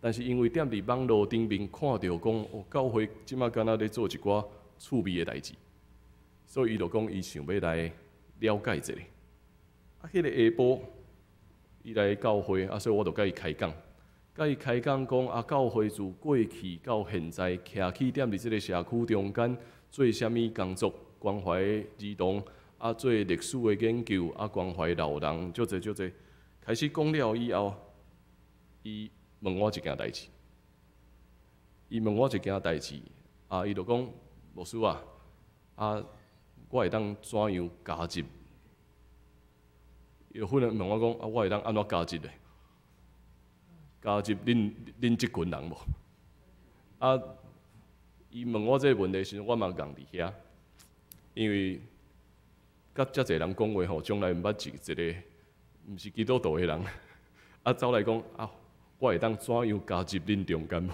但是因為踮佇網路頂面看著講，哦，教會這馬敢若咧做一寡趣味的代誌，所以伊就講伊想欲來了解一下。啊，彼個下晡，伊來教會，啊，所以我就佮伊開講，佮伊開講講啊，教會自過去到現在，徛起踮佇這个社區中間做啥物工作，關懷兒童，啊，做歷史的研究，啊，關懷老人，足濟足濟。開始講了以後，伊問我一件代誌，伊問我一件代誌，啊，伊就講，牧師啊，啊，我會當怎樣加入？伊就忽然問我講，啊，我會當按怎加入咧？加入恁這群人無？啊，伊問我這个問題時陣，我嘛佇遐，因為佮遮濟人講話吼，從來毋捌一個毋是基督徒的人，啊，走來講啊，我會當怎樣加入恁中間無？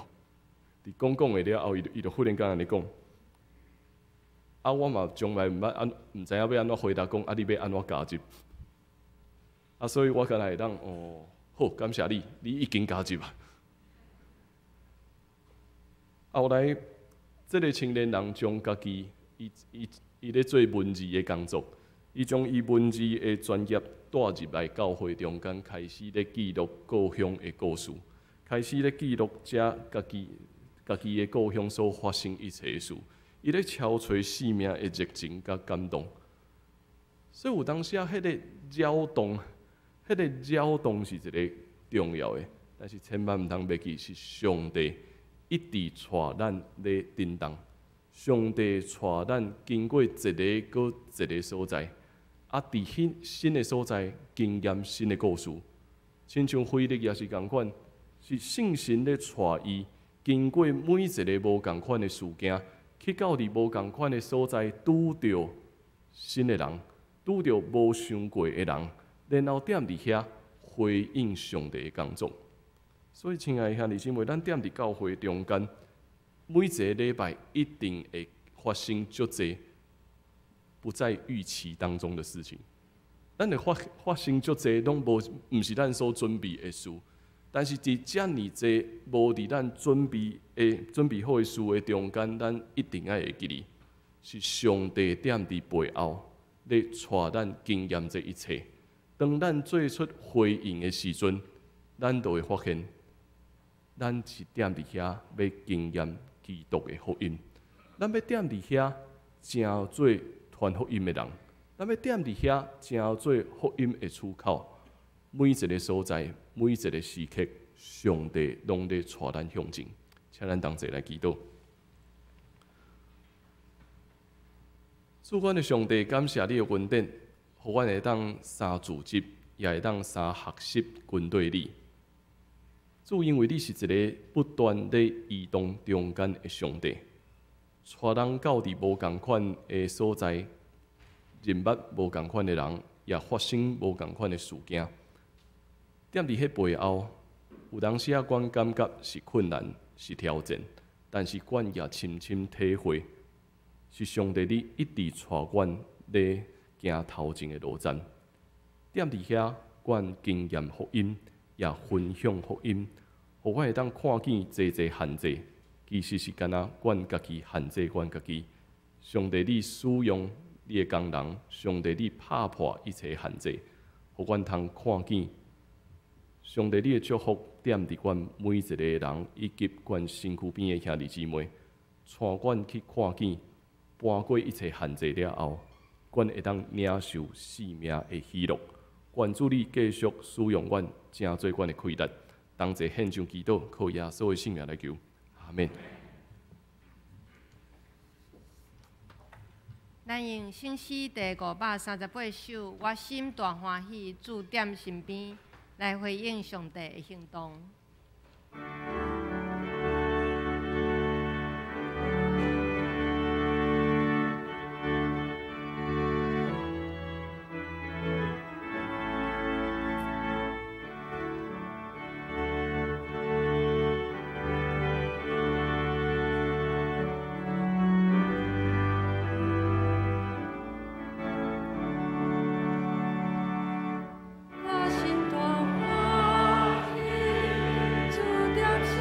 佇講講的了後，伊就忽然間按呢講，啊，我嘛從來毋捌按，毋知影欲按怎回答講，啊，你欲按怎加入？啊，所以我敢若會當哦，好，感謝你，你已經加入啊。後來，這个青年人將家己伊咧做文字的工作，伊將伊文字的專業帶入來教會中間，開始咧記錄故鄉的故事，開始咧記錄遮家己的故鄉所發生一切的事。伊咧敲揣生命的熱情佮感動，所以有當時啊，彼个擾動，彼个擾動是一个重要的，但是千萬毋通袂記，是上帝一直帶咱咧振動。上帝帶咱經過一个閣一个所在，啊，佇彼新的所在經驗新的故事，親像腓力也是仝款，是聖神咧帶伊經過每一个無仝款的事件，去到佇無仝款的所在，拄著新的人，拄著無想過的人，然後踮佇遐回應上帝的工作。所以，親愛的兄弟姊妹，咱踮佇教會中間，每一個禮拜一定會發生足濟不在預期當中的事情。咱會發生足濟攏無，毋是咱所準備的事。但是佇遮爾濟無佇咱準備好的事的中間，咱一定愛會記得，是上帝踮佇背後咧帶咱經驗這一切。當咱做出回應的時陣，咱就會發現，咱是踮佇遐欲經驗基督的福音。咱欲踮佇遐成做傳福音的人，咱欲踮佇遐成做福音的出口。每一个所在，每一个時刻，上帝攏咧帶咱向前。請咱同齊來祈禱。主，阮的上帝，感謝你的恩典，予阮會當三組織，也會當三學習跟綴你。主，因為你是一个不斷咧移動中間的上帝，帶人到佇無仝款的所在，認捌無仝款的人，也發生無仝款的事件。踮佇彼背後，有當時仔，阮感覺是困難，是挑戰，但是阮也深深體會，是上帝你一直帶阮咧行頭前的路程。踮佇遐，阮經驗福音，也分享福音，予阮會當看見濟濟限制，其實是敢若阮家己限制阮家己。上帝你使用你的工人，上帝你拍破一切限制，予阮通看見。上帝你的祝福踮佇阮每一个人，以及阮身軀邊的兄弟姊妹，帶阮去看見，搬過一切限制了後，阮會當領受生命的喜樂。願主你繼續使用阮，成做阮的氣力，同齊獻上祈禱，靠耶穌的聖名來求，阿們。咱用聖詩第538首，我心大歡喜，主踮身邊，來回應上帝的行動。我心大歡喜，主踮身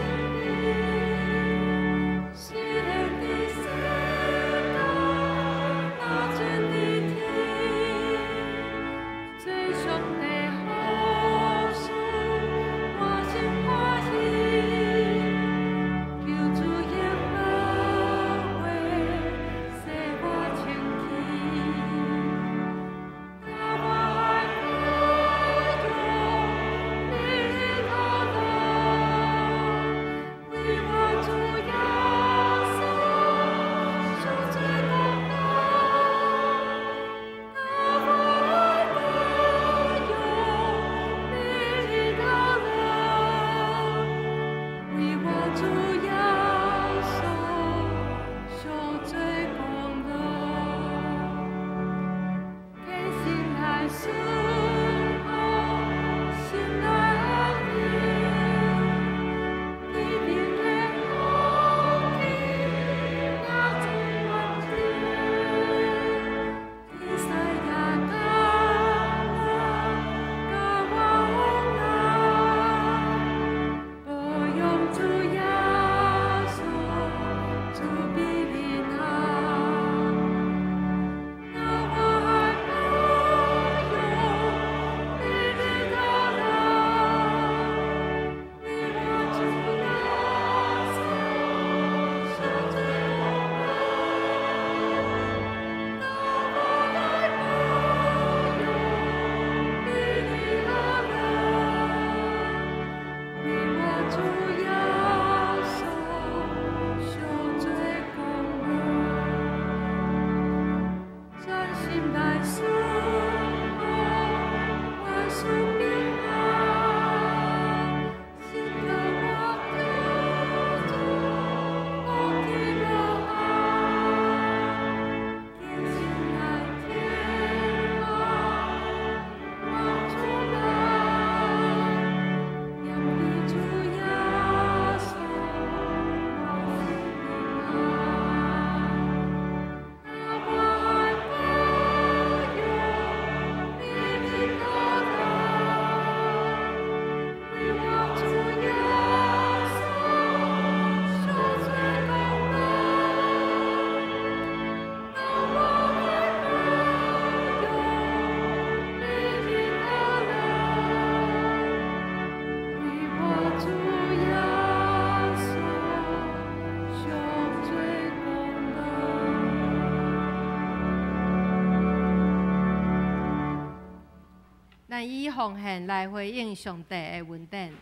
咱以奉獻來回應上帝的恩典。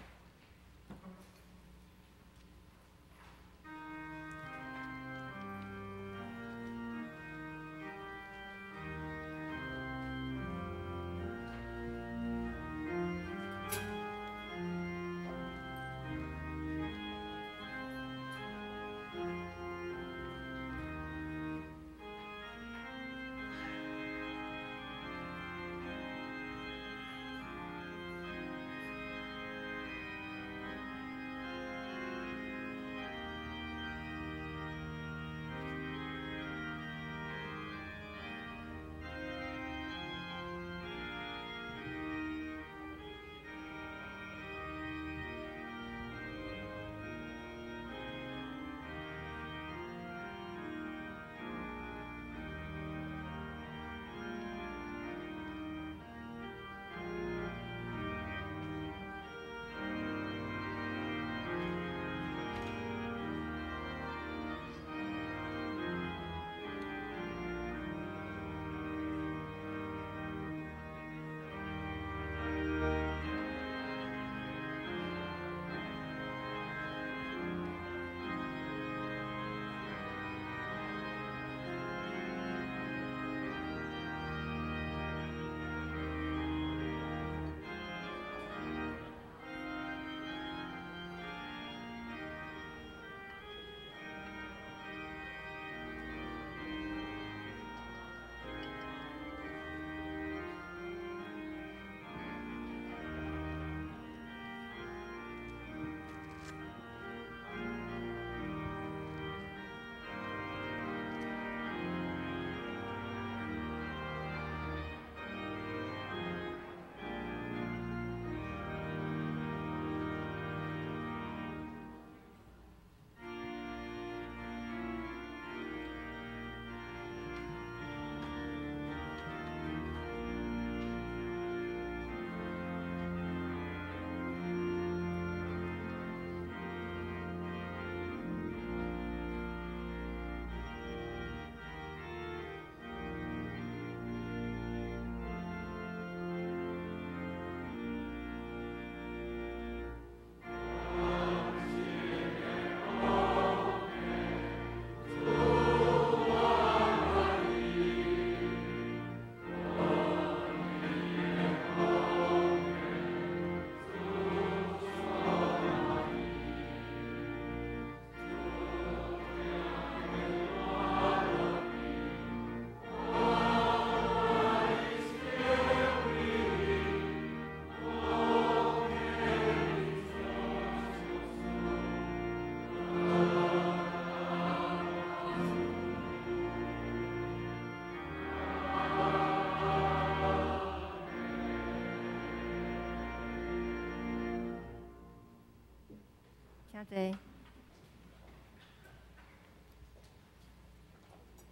請坐。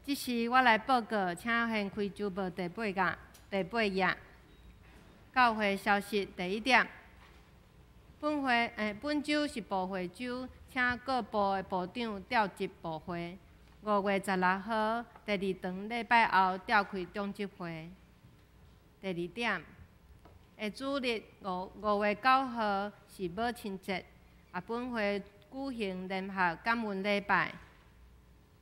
這時我來報告，請掀開週報第八頁，第八頁。教會消息第一點，本會本週是部會週，請各部的部長召集部會。5月16號，第二堂禮拜後召開長執會。第二點，下主日5月9號是母親節，本會舉行聯合感恩禮拜。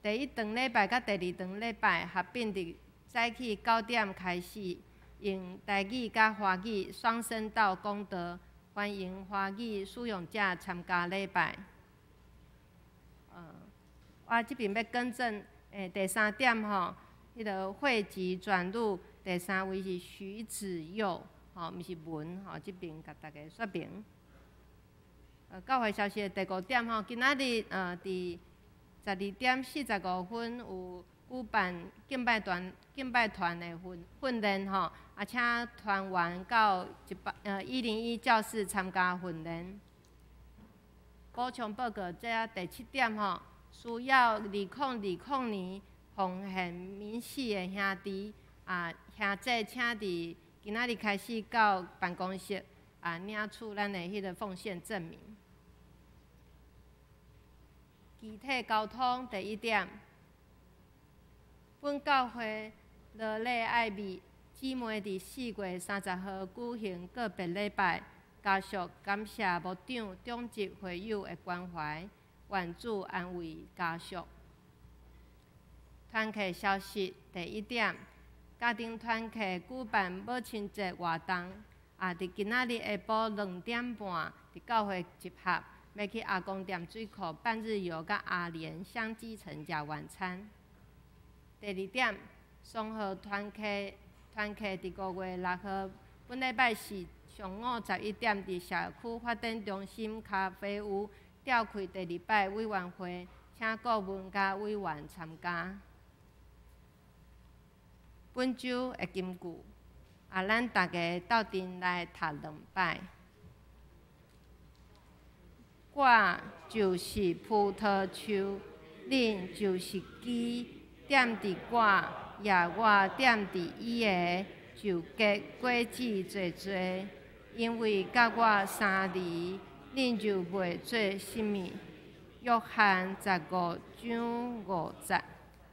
第一堂禮拜佮第二堂禮拜合併佇早起9点开始，用台语佮华语双声道讲道，欢迎华语使用者参加礼拜。我这边欲更正，第三点吼，彼个会籍转入第三位是徐子佑，吼，毋是文吼，这边共大家说明。教会消息的第五点吼，今仔日伫12点45分有举办敬拜团的训练吼，啊，请团员到101教室参加训练。补充报告，这第七点吼，需要2020年奉献明细的兄弟啊，兄姐，请伫今仔日开始到办公室啊领取咱的彼个奉献证明。肢体沟通第一点，本教会罗丽爱美姊妹伫4月30号举行告别礼拜，家属感谢牧长、长执会友的关怀，愿主安慰家属。团契消息第一点，家庭团契举办母亲节活动，啊，伫今仔日下晡2点半伫教会集合，欲去阿公店水库半日游，佮阿莲香鸡城食晚餐。第二点，松和团契团契伫5月6号，本礼拜四上午11点，伫社区发展中心咖啡屋召开第二摆委员会，请顾问佮委员参加。本周的金句，啊，咱逐家斗阵来读两摆。我就是葡萄树，恁就是枝，踮伫我，也我踮伫伊的，就结果子济济。因为佮我相离，恁就袂做啥物。约翰15章5节，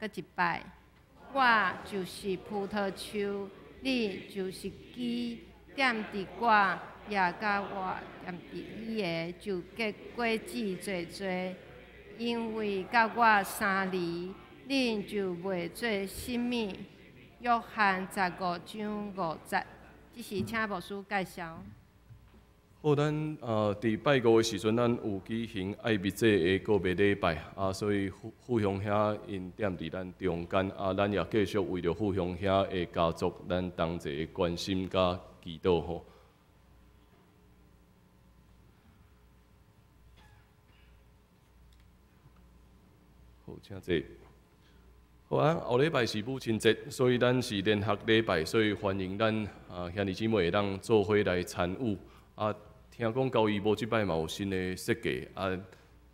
阁一摆。我就是葡萄树，恁就是枝，踮伫我，也佮我踮伫伊的，就结果子济济。因为佮我相离，恁就袂做啥物。约翰15章5节，这是请牧师介绍。好，咱伫拜五的时阵，咱有举行爱蜜节的告别礼拜啊，所以富雄兄𪜶踮伫咱中间啊，咱也继续为著富雄兄的家族，咱同齐关心佮祈祷吼。好，请坐。好啊，后礼拜是母亲节，所以咱是联合礼拜，所以欢迎咱兄弟姊妹会当做伙来参与。啊，听讲交易无这摆嘛有新的设计，啊，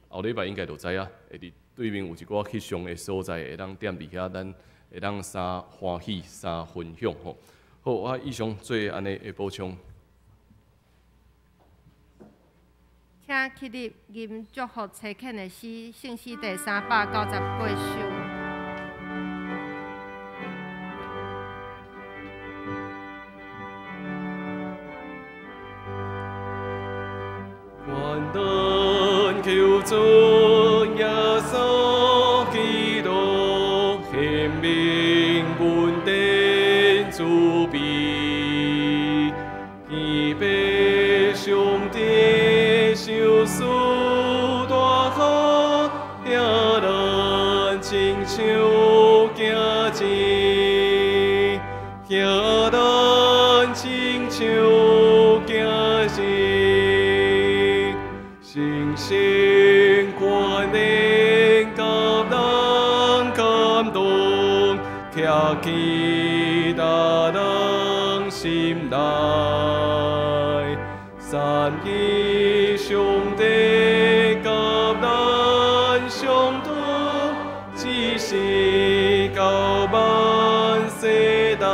后礼拜应该就知影，会伫对面有一寡翕相的所在，会当踮伫遐，咱会当相欢喜、相分享吼。好，我以上做按呢的补充。请起立吟祝福差遣的诗，圣诗第398首。愿咱求主耶稣基督显明恩典慈悲，天父上帝赏赐大福，遐咱亲像行前，遐咱亲像行前。圣神权能佮人感动，徛起咱人心内，三一上帝佮咱相拄，只是到万世代，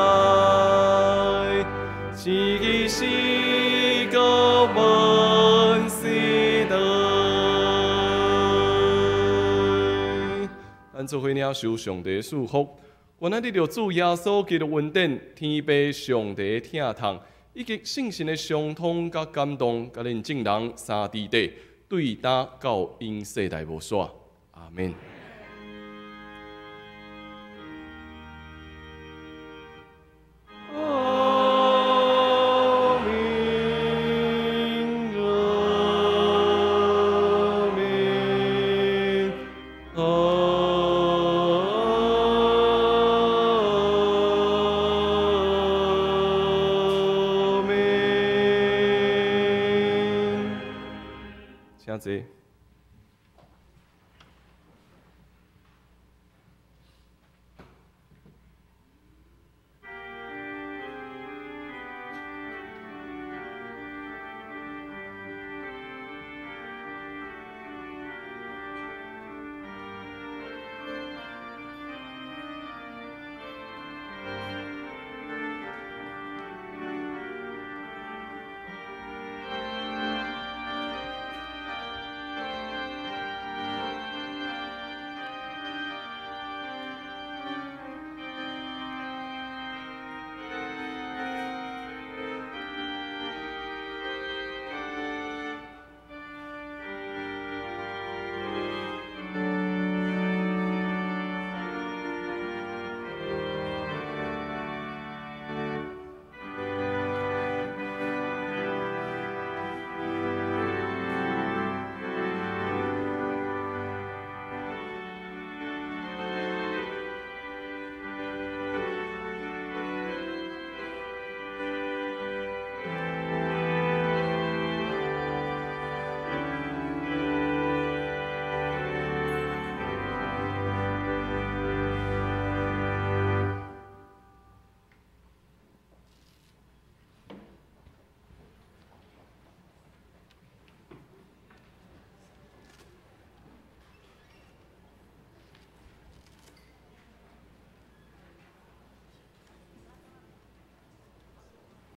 只是到万世代。咱做伙领受上帝赐福，愿咱得著主耶稣基督恩典、天父上帝疼痛，以及圣神的相通佮感动，佮恁众人三弟弟，对今到永世代无煞。阿免。这。